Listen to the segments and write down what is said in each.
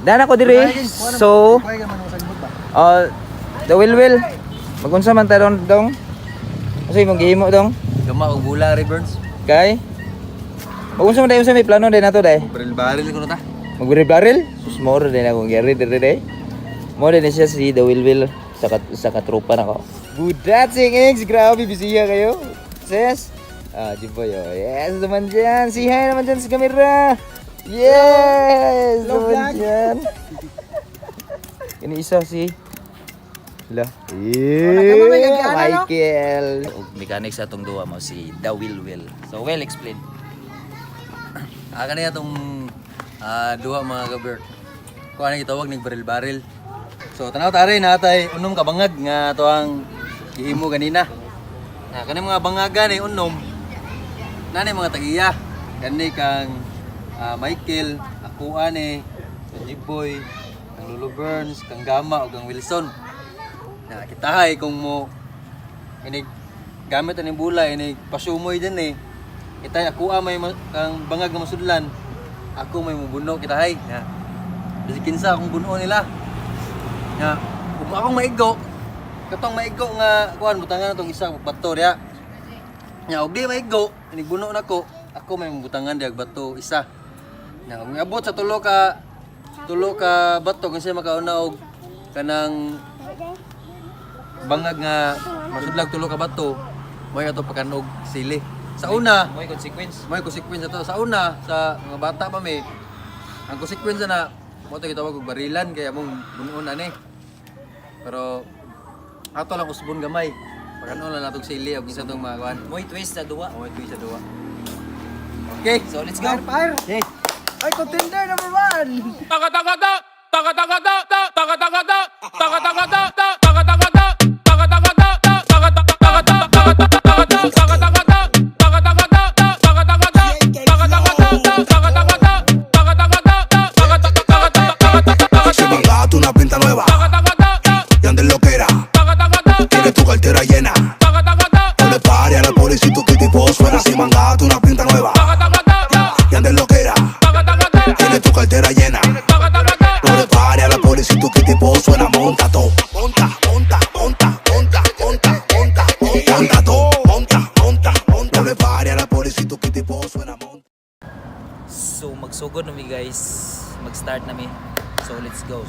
Dana ko diri. So, the will will. Magunsa man ta dong dong. Unsa imong gihimo dong? Gama og bula Burns. Kay Magunsa man dayon sa may plano din nato day. Baril baril ko na ta. Magbaril-baril? Sus mo din akong gari diri day. Mo din siya si The Will Will sa kat sa katropa nako. Budatsing ex, grabe bisiya kayo. Sis. Ah, Jimboy, oh. Yes, naman dyan. Si hi naman dyan sa camera. Yes, naman dyan. Kini isa si Sila. Yeah, Michael. Og mechanic sa atong duwa mo si The Will Will. So well explain. Ah, kaniya tong duha mga kabert. Kuha na gitawag ning baril baril. So tanaw tari natay unom ka bangag nga to ang gihimo ganina. Na kani mga bangaga ni unom. Nani mga tagiya. Kani kang Michael, ako ani, kang Jiboy, kang Lolo Burns, kang Gama ug kang Wilson. Na kitahay kung mo inig gamit ani bula inig pasumoy din eh. Kitay ako may kang bangag nga masudlan. Ako may mubuno kitahay. Ya. Bisig kinsa akong buno nila. Ya, kung akong maigo, katong maigo nga kuan butangan natong isa og bato diha. Ya, og di maigo, inig buno nako, ako may butangan diha og bato isa. Ya, kung abot sa tulo ka bato kasi makauna og kanang bangag nga masudlag tulo ka bato, may ato pakanog sili. Sa una, Mo'y consequence. may consequence to. Sa una, sa mga bata pa mi, ang consequence na mo to gitawag og barilan kaya mong bunuon ani. Pero ato lang usbon gamay. Pakanon lang natong sili og isa tong mga kuan. Mo'y twist sa duwa. Mo ito sa duwa. Okay. So let's go. Fire! Hey. Ay, contender number one! Se mangaste una pinta nueva y andes lo que era. Tienes tu cartera llena. No le pare a la policía tu tipo suena. Si mangaste una pinta nueva y andes lo que era. Tienes tu cartera llena. No le pare a la policía tu tipo suena. Monta todo. Monta, monta, monta, monta, monta, monta, monta, monta todo. Monta, monta, monta. No le pare a la policía tu tipo suena. Monta. So magsugod na mi guys. Mag-start na mi. So let's go.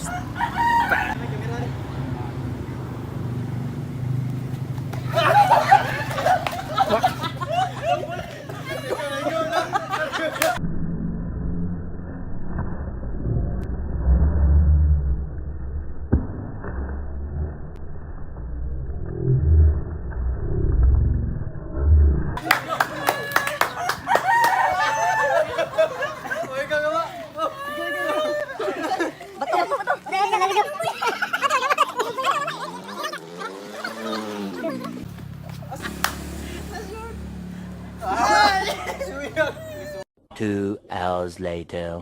2 hours later.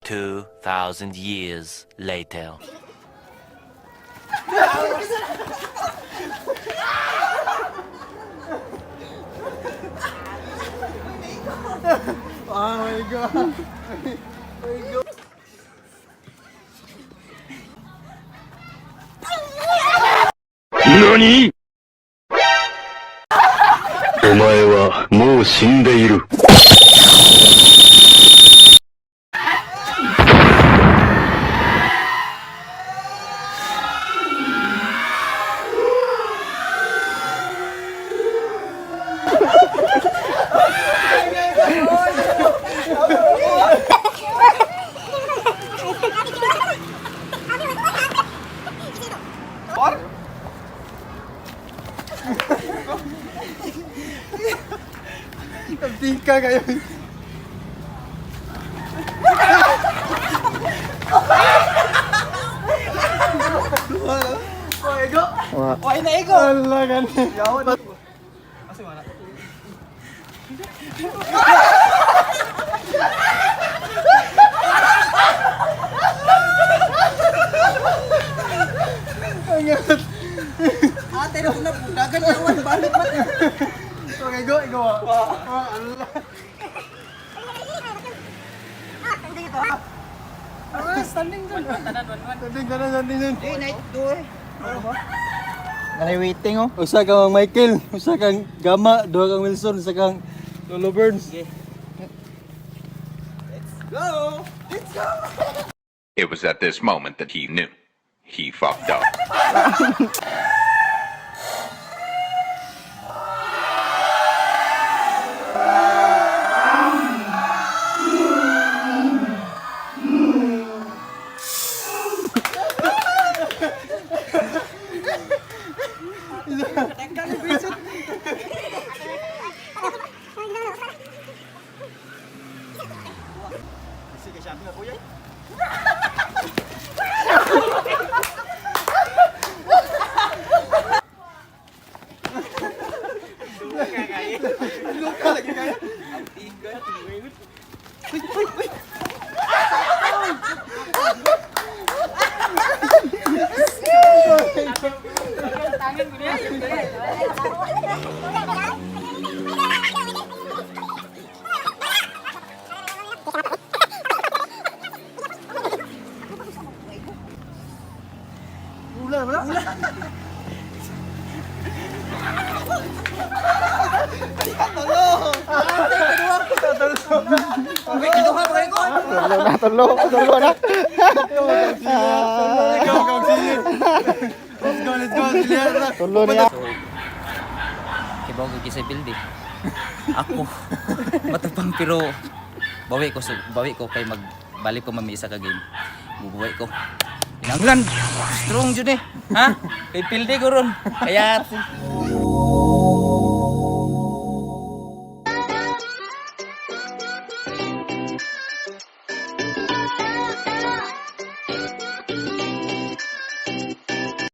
2,000 years later. 何お前はもう死んでいる。 Tingka kayo. Why na ego? Ala gani. Ate, Standing tanan, standing zone. Eh, night do eh. Nanay waiting oh. Usa kang Michael, usa kang Gama, duha kang Wilson, usa kang Lolo Burns. It was at this moment that he knew. He fucked up. Tulo na, tulo. Tulo na. Let's go, let's go. Auxiliar na. Tulo niya. Kibaw ko kisay building. Ako matapang pero bawi ko bawi ko kay magbalik ko mami isa ka game. Bubuwi ko. Kinanglan strong jud eh. Ha? Kay pildi ko ron. Kaya